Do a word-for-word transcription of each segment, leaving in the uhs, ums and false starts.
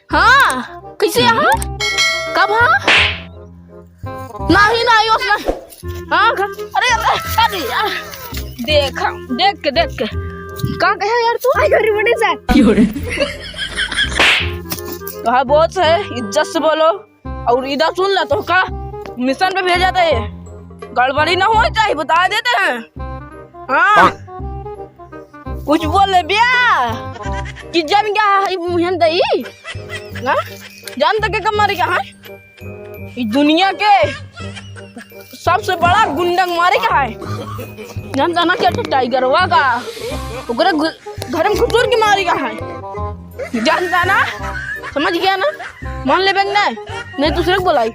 हाँ, कैसे यहाँ? कब हाँ? नहीं, नहीं, उसने। हाँ, हाँ। अरे, अरे, अरे यार। देख, देख के, देख के। का कहे यार तू? आई गरीब बने सर। क्यों रे? कहा बहुत है, इज्जत से बोलो। और इधर सुन ला, तोहका मिशन पे भेजा थे, गड़बड़ी ना होए चाहे, बता देते हैं। हाँ, कुछ बोल ले बिया कि जन क्या है मुहन दई ना, जान तक के कम मारे क्या है, ई दुनिया के सबसे बड़ा गुंडा मारे क्या है, जानता ना क्या टाइगरवा का, ओकरे घु-, घर में घुसुर के मारी का है। जानता ना, समझ गया ना, मान ले बेंग नहीं, नहीं दूसरे को बुलाई।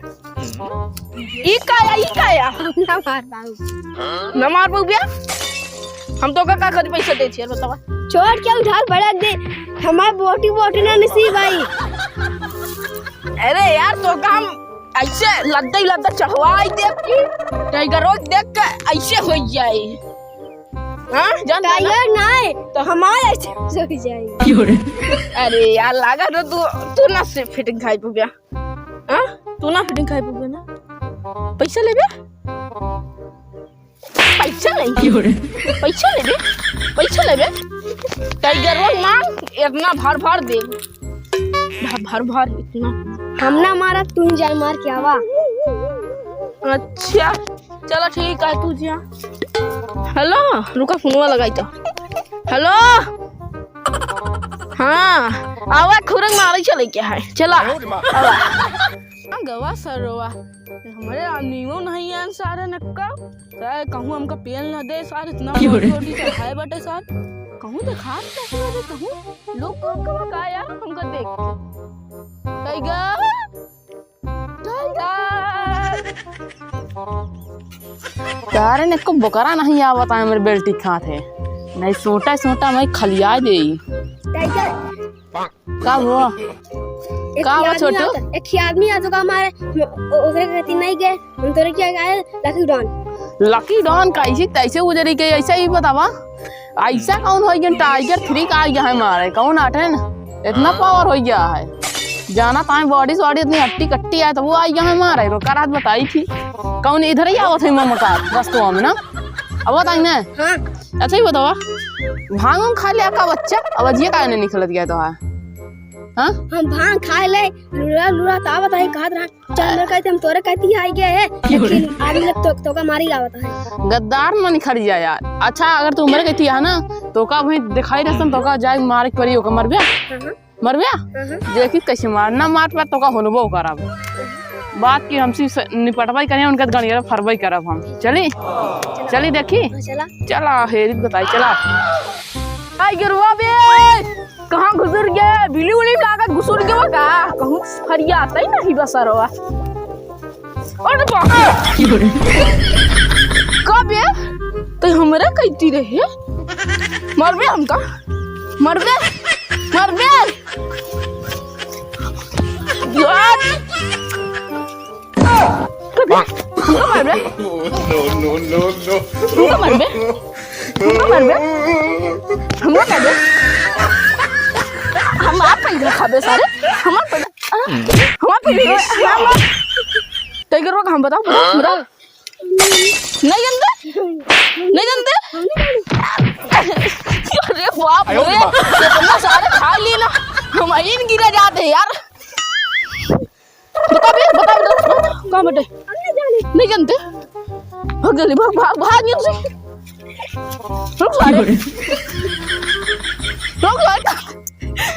ई का या, ई का या? ना मार पाऊ। ना मार पाऊ बिया? हम तो का, का करी पैसा दे छियर बतावा। छोड़ के उधार भड़क दे, हमार बोटी बोटी ना नसीब आई। अरे यार, तो का हम ऐसे लद्दा ही लद्दा चढ़वाई देख की, टाइगर रोज देख के ऐसे हो जाए। हाँ, जान टाइगर ना है, तो हमारे ऐसे हो जाए। क्यों रे? अरे यार, लागा तो तू, तू ना से फिटिंग खाई पुबिया। हाँ? तू ना फिटिंग खाई पुबिया ना? पैसा लेबे? पैसा नहीं। क्यों रे? पैसा लेबे? पैसा लेबे? टाइगर रोज मांग, इतना भर भर दे। भर, भर, भर इतना। हम ना मारा, तू ही जाए मार के आवा। अच्छा, चला ठीक है, तू जा। हेलो, रुका, फोनवा लगाई तो। हेलो, हाँ, आवा, खुरंग मारे चले क्या है, चला, आवा। हाँ, गवा सरवा, हमरे आदमियों नहीं है सारे नक्का। सारे कहूँ हमका पेल न दे, सारे इतना क्यों रे? मोटी मोटी चढ़ाए बाटे सारे। कहूँ देखात नहीं बाटे, कहूँ लोग को कब का यार हमका देख के। टाइगर, टाइगर। यार, इनको बोकरा नहीं आवता है, मेरे बेल्टी खात है। नहीं, सोटा, सोटा मैं खलिया दे। टाइगर। का हुआ? एक का हुआ, आदमी छोटू? आता, एक ही आदमी आता का हमारे, ओ-, ओकरे कहती नहीं गए, हम तोरे क्या गए, लकी डॉन। लकी डॉन कैसे, कैसे उजरी के, ऐसा ही बतावा। ऐसा कौन हो गया, टाइगर थ्री का आ गया है मारे, कौन आठे न? इतना पावर हो गया है। जाना ताई बॉडी सॉडी इतनी हट्टी कट्टी आए, तो वो आ गया है मारे, रोका रात बताई थी। कौन इधर ही आवत है ममका रस्तवा में ना? अब बताई ना। हाँ। अच्छा ही बतावा, भांग उंग खा लिया का बच्चा? अब अजिए काहे नहीं निकलत गया तो है? हाँ? हम भांग खाए ले, लूरा लूरा तावत है, कहत रहा, चल, मेरे कहते हम तोरे कहती आई गए है, लेकिन आदमी लोग तो, तोका मारी आवत है। गद्दार मन खड़ी जा यार। अच्छा, अगर तू मेरे कहती है ना, तोका वहीं दिखाई रहसन, तोका जाए मारे के पड़ी, ओका मरबे? हाँ, हाँ। मरबे? हाँ, हाँ। देखी कैसे मार, ना मार पाए तोका होनबो करब। बात की हमसे स-, निपटवाई करें, उनका गणिया फरवाई करब हम। चली? चली देखी? हाँ, चला। चला, हेरी बताई, चला। आई गिरुआ बे! कहाँ घुसुर गया? बिली उली लागा घुसुर गया का? कहूँ फरियाता ही नहीं बसरवा। अरे बाप रे! का बे? तो हमरा कहती रहे? मरबे हमका? मरबे? मरबे? यार! कभी हमका मारबे? No, no, no, no। हमका मारबे? हमका मारबे? हमका मारबे? हम आप पैसा खाबे सारे। हमार पैसा, हमार पैसा, हमार टाइगर रोग हम बताओ, बताओ। नहीं जानते? नहीं जानते? अरे बाप रे, इतना सारे खा लिए ना, हम इन गिरा जाते हैं यार। बता बे, बता, बता, बता, कहाँ बटे? नहीं जानते? भाग जल्दी, भाग, भाग, भाग यहाँ से। रुक सारे। रुक सारे।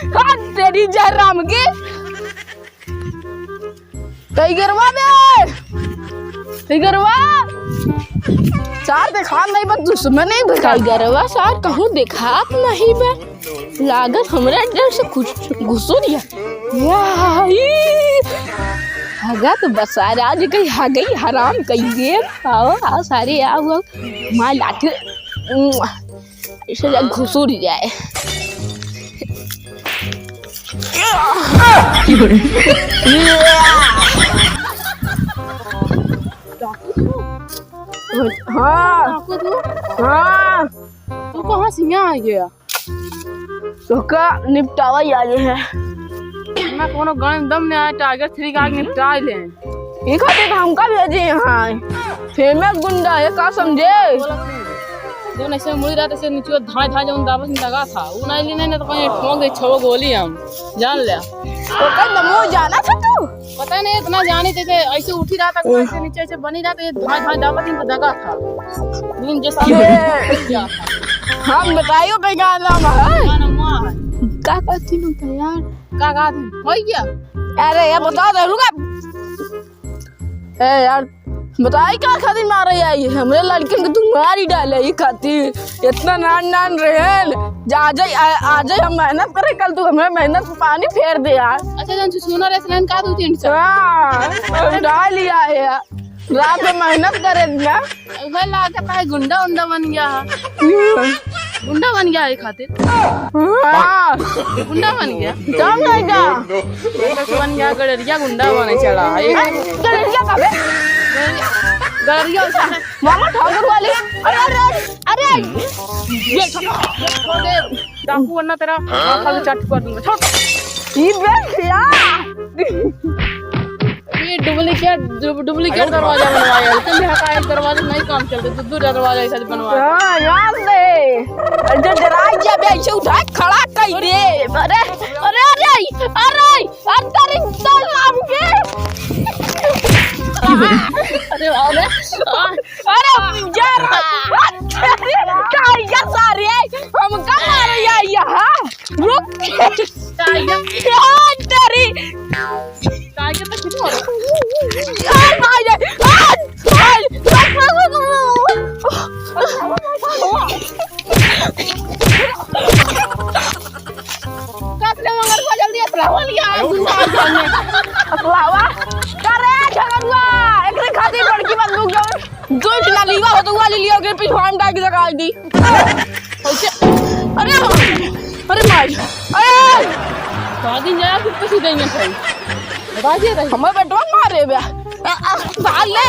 हाँ, तेरी जय राम की। टाइगरवा बे! टाइगरवा! सार देखात नहीं बा, दुश्मन नहीं बा। टाइगरवा सार कहूँ देखात नहीं बा। लागत हमरा डर से कुछ घुसुर गया। वाह, ई! हगा तो बसार आज कहीं हगई हराम कहिए। आओ, आओ सारे, आओ, आओ। मार लाठी। ऐसे जा घुसुर जाए। हाँ। हाँ। तू कहाँ से यहाँ आ गया? तोका निपटावा ही आए हैं। ना कोनो गाड़ी में दम नहीं आए, टाइगर थ्री का आगे निपटाई ले। ई खातिर तो हमका भेजे यहाँ। फेमस गुंडा है, का समझे? जौन ऐसे मुड़ी रहत, ऐसे नीचे धाय धाय जौन दाबत में लगा था, वो नहीं लेने, नहीं तो कहीं ठोक दे छो गोली हम, जान ले। ओकर नमो जाना था तू? पता नहीं, इतना जानी जैसे ऐसे उठी रहत, ऐसे नीचे ऐसे बनी रहत, ये धाय धाय दाबत में लगा था। नींद जैसा ये। क्या था? हम बताइयो पे का नाम है? का नाम है? का कहती नू यार? का कहती? हो गया? अरे यार, बता दे, रुका। ए यार, बताई का खातिर मारे आई? हमरे लड़कन के तू मार ही डाले ई खातिर। इतना नान नान रहेन, जा, आज ही, आ, आज ही हम मेहनत करे, कल तू हमें मेहनत पे पानी फेर दे यार। अच्छा, जौन सुना रहे, का दू तीन सौ? हाँ, हम डाल लिया है यार। रात में मेहनत करे ना। उहे लागत है गुंडा उंडा बन गया है। गुंडा बन गया है खातिर। हाँ। गुंडा बन गया। कम है क्या? गुंडा से बन गया, गड़रिया गुंडा बने चला है। गड़रिया का बे? गड़रिया उसे मामा ठाकुर वाली। अरे, अरे, अरे। ये छोड़, ये छोड़ दे। डाकू वरना तेरा आँख में चट कर दूंगा। छोड़। ई बे क्या? ये डुप्लीकेट, डु-, डुप्लीकेट दरवाजा बनवाया है। तुम यहाँ का एक दरवाजा नहीं काम चलते, दो, दो दरवाजा ऐसा बनवाया। हाँ, याद नहीं। जो डराई गया बे, ऐसे उठा खड़ा कर दे। अरे, अरे, अरे, अरे, अरे, तेरी तो नाम के। अरे, अरे, अरे, यार, टाइगर सारे, हमका मारे या यहाँ। रुक। टाइगर। यार, तेरी। टाइगर तो कुछ और। यार, भाई, यार, भाई, काट ले मंगरुआ, जल्दी असलवा लिया, गुंडा आ गया। असलवा? का रे, झगड़ुआ? एकरे खातिर बड़की बंदूक जौन दो किलो लीवा हो, तो वाली लियो के पिछवाड़ में डाल के लगा दी। अरे, अरे माई, अरे! दादी जाया कुत्ते से देंगे भाई। बता दिया था। हमारे बेटवा मारे बे। आ, आ, साले।